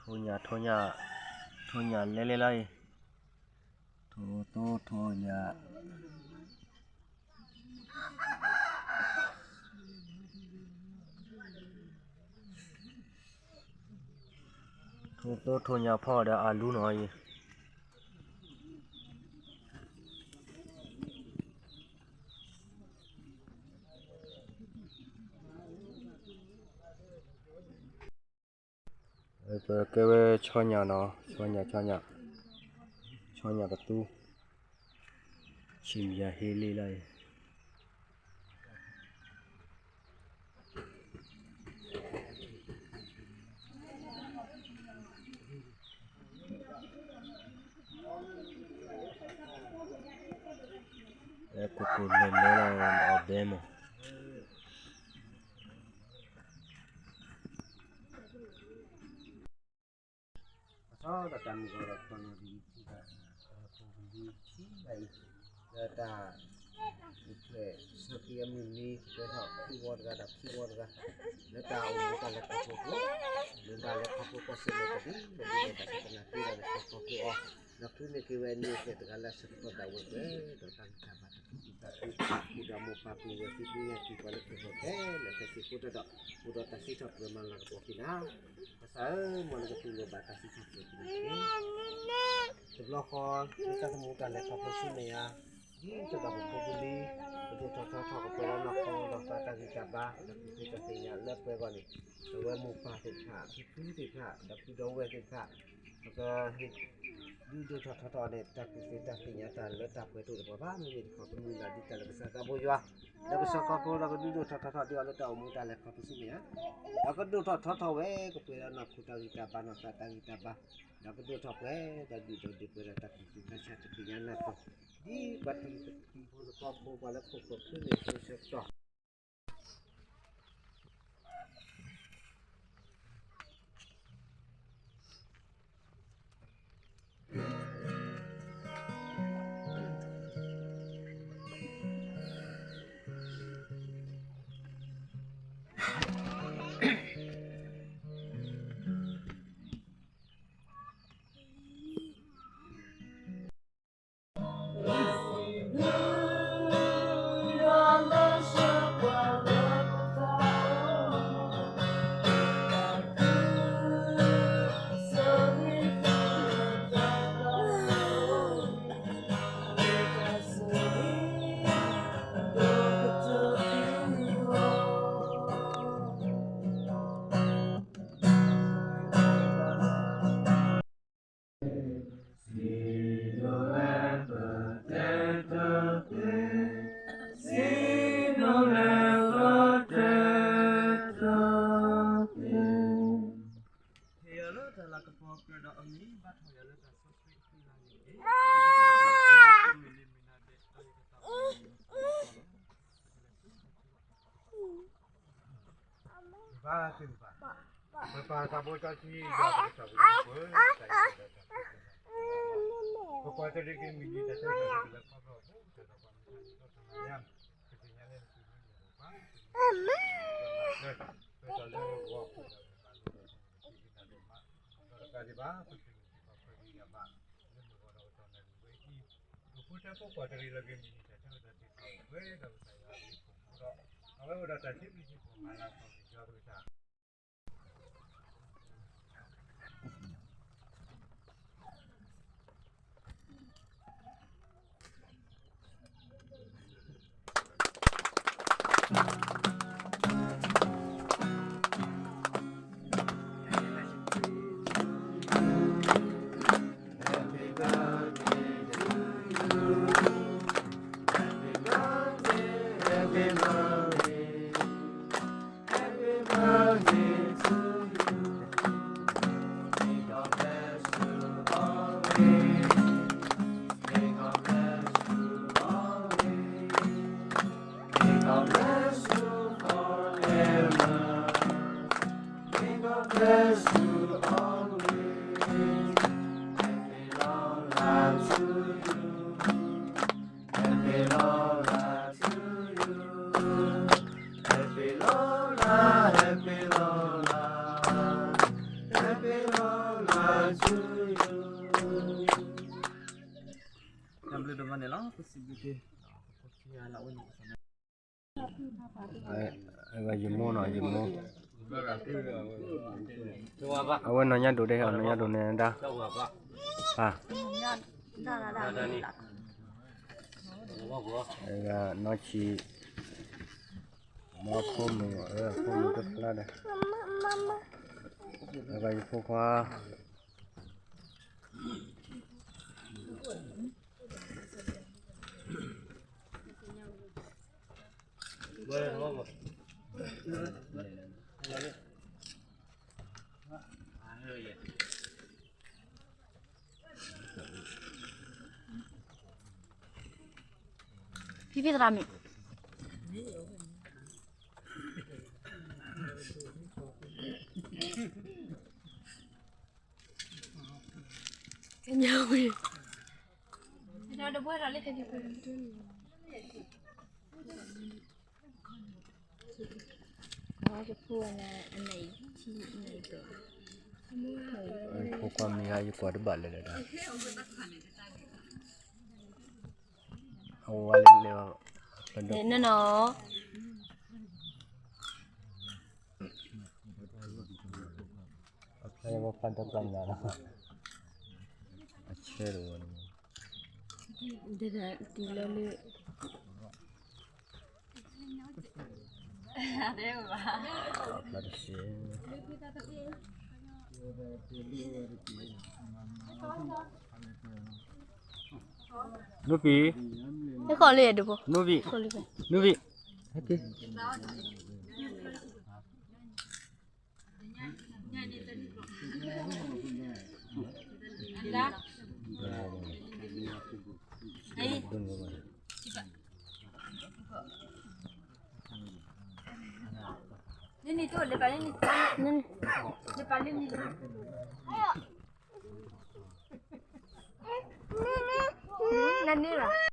ထိၣ်ညၣ် ထိၣ်ညၣ် ထိၣ်ညၣ်လဲၤလဲၤလီၤအံၤ, ထိၣ်သိထိၣ်ညၣ်, ထိၣ်သိထိၣ်ညၣ်ဖီဒီးအလူနီၤအံၤ. ပကဲဝဲဆီညၣ်နီၤ, ဆီညၣ် ဆီညၣ်, ဆီညၣ်ကသူ, ဆံၣ်မယၤဟ့လ့လီၤအံၤ. အဲ ကိၢ်ကိၢ်လဲၤလဲၤလီၤအီၤဘဲမး. ပဆီဒီးတၢ်မုၢ်ဂီၤဒီးပှၤနီၢ်ဒ်အံၤထံၣ်ဘၣ်, ပှၤဖိပလံၤထံၣ်ဘၣ်အံၤ, လၢတၢ် ဆၢက့ၤအမုၢ်နံၤ ကဲထီၣ်ခံဝီတဂၤဒီးခံဝီတဂၤ, လၢတၢ်အိၣ်မူတၢ်လဲၤခီဖျိအပူၤ, လၢတၢ်လဲၤခီဖျိကီၢ်စဲၣ်န့ၣ် တဒ်လဲၣ်ဒ်လဲၣ် တၢ်ဆူၣ်တၢ်နာ်သ့ဒီး လဲၤခီဖျိအီၤ, ဒီးဖုန့ၢ်က့ၤဝဲန့ၣ်သ့ၣ်တဂၤလၢအဆၢကတီၢ်ဒၣ်ဝဲပှဲၤဒီးတၢ်ဂံၢ်တၢ်ဘါတၢ်သူၣ်ခုသးခု, ဃုာ်ဒီးမိၢ်ပၢ်ပုၢ်ဝဲၢ်သံကွံညါက့ၤပှၤလၢခရံာ်ဖိခဲလၢာ်ခဲဆ့အဃိတၢ်ဒီး, ဃုာ်ဒီးတၢ်စံးထီၣ်ပတြၢၤမၤလၤကပီၤက့ၤနၤ, ကစၢ်ဧၢ, မ်နကတူၢ်လိာ်ဘၣ်တၢ်စံးထီၣ်ပတြၢၤက့ၤနၤတက့ၢ်. တဘျီဃီ လၢတၢ်သမူတၢ်လဲၤခီဖျိဆူမဲာ်ညါ, ဒ်သိးဒီးပဖိပလံၤ ပဒိၣ်ထီၣ်ထီထီၣ်ကပှဲၤဒီးနီၢ်ခိဒီးပတၢ်ဂံၢ်တၢ်ဘါ ဒီးတၢ်ကူၣ်သ့တၢ်သ့ၣ်ညါလၢပှဲၤဂီၢ်န့ၣ်, အဝဲမိၢ်ပၢ်သ့ၣ်တဖၣ် ဖံဖုသ့ၣ်တဖၣ် ဒီးဖုဒီဝဲၢ်သ့ၣ်တဖၣ်, ပကဟ့ၣ် ဒုးဒိၣ်ထီၣ်ထီထီၣ်န့ၣ် တၢ်ကူၣ်သ့တၢ်သ့ၣ်ညါတၢ်လၢတၢ်ပှဲၤတအိၣ်တပှၤဘၣ်. မ့မ့ၢ်တခီ ပမုၢ်လၢ်ဒ်တၢ်လၢကစၢ်သးဘိယွၤ, ဒီးကစၢ်ခီဖျိဒီးကဒုးဒိၣ်ထီၣ်ထီထီၣ်ဒံးအီၤလၢတၢ်အိၣ်မူတၢ်လဲၤခီဖျိဆူမဲာ်ညါ, ဒီးကဒိၣ်ထီၣ်ထီထီၣ်ဝဲ ကပှဲၤဒီးနီၢ်ခိတၢ်ဂံၢ်တၢ်ဘါနီၢ်သးတၢ်ဂံၢ်တၢ်ဘါ, ဒီးကဒိၣ်ထီၣ်ပှဲၤဒီးဒုၣ်ဒီးဒုးပှဲၤဒီးတၢ်ကူၣ်သ့တၢ်ဆါတၢ်သ့ၣ်ညါနၢ်ပၢၢ်, ဒ်ပှၤတံၤဖိသကိးဖိပှၤလၢခိၣ်ခိၣ်ဖျိန့ၣ်အဆၢကတီၢ် ဟ့ၣ်ယၤလၢတၢ်လၤကပီၤကြၢးဒီးအမံၤ ဘၣ်ထီၣ်ယၤလၢတၢ်စီဆှံအဃံအလၤန့ၣ်တက့ၢ်. ဘါသ့ၣ်ဘၣ်, ပပၢ်သးဘိစီဆှံ ယွၤပကစၢ်ဘိလၢပှဲၤ, ပကွၢ်တရံးက့ၤမုၢ်နံၤတၢ်ဆၢကတီၢ်လၢခီဖျိအပူၤ တၢ်ဒီးပှၤမုၢ်ဆါန့ၣ်ဒီးတၢ်မၤညါ, ပသ့ၣ်ညါလၢနသုမ့ၢ်န့ၣ်ဘၣ်, လၢတၢ်လၢဂီၤပူၤဒီးပဘၣ်လိၣ်ဒီးပသ့ၣ်ညါဒိၣ်မး, ဒီးတကးဒံးဘၣ် ပကလုၢ်ပပှၤခွဲးဂံၢ်ဂၤဘၣ်, လၢမုၢ်ဂီၤဒီးကတီၢ်နၣ်ရံၣ်ဝဲအံၤ, ပဖိတၢ်ဖိကွၢ်တရံးလၢက့ၤမုၢ်နံၤတၢ်ဆၢကတီၢ်တံၤသကိးဝဲဒီးကစၢ်ယွၤအဘျုးအဖှိၣ်အဃိဒီး, အဝဲအိၣ်ဒီးတၢ်စံးဘျုးစံးဖှိၣ်မၤလၤကပီၤက့ၤယွၤပကစၢ် ယမိၢ်နီၤ ယမိၢ်, အဝဲနီၢ်ညါဒိၣ်ဒဲး နီၢ်ညါဒိၣ်န့ၣ်ဒၣ်, နီၢ်ဆံး, မ့ၢ်အဖိမုၣ် အဖိမုၣ်တဖျါဒီး, အဝဲယဖိခွါ ဖံဖံသရၣ်မုၣ်, ကညီဝံၤ, ဖိခွါမံၤဟါ ယကွၢ်တဘၣ်လၢၤလၢၤဒီး, အဝဲလဲၤ, နီၤနီၤ, အဖျါဝဲဖျါဒီပျၢ်ညါလီၤ, အဆၢတဝဲန့ၣ်, ဒ်တံၤလၢလၢ အဖျါတဆံး, နူဘံၣ်, ဟဲခီလံဒိၣ်ဖိ, နူဘံၣ်, နူဘံၣ်, ဟဲက့ၤ နန့ၢ်ဘၣ်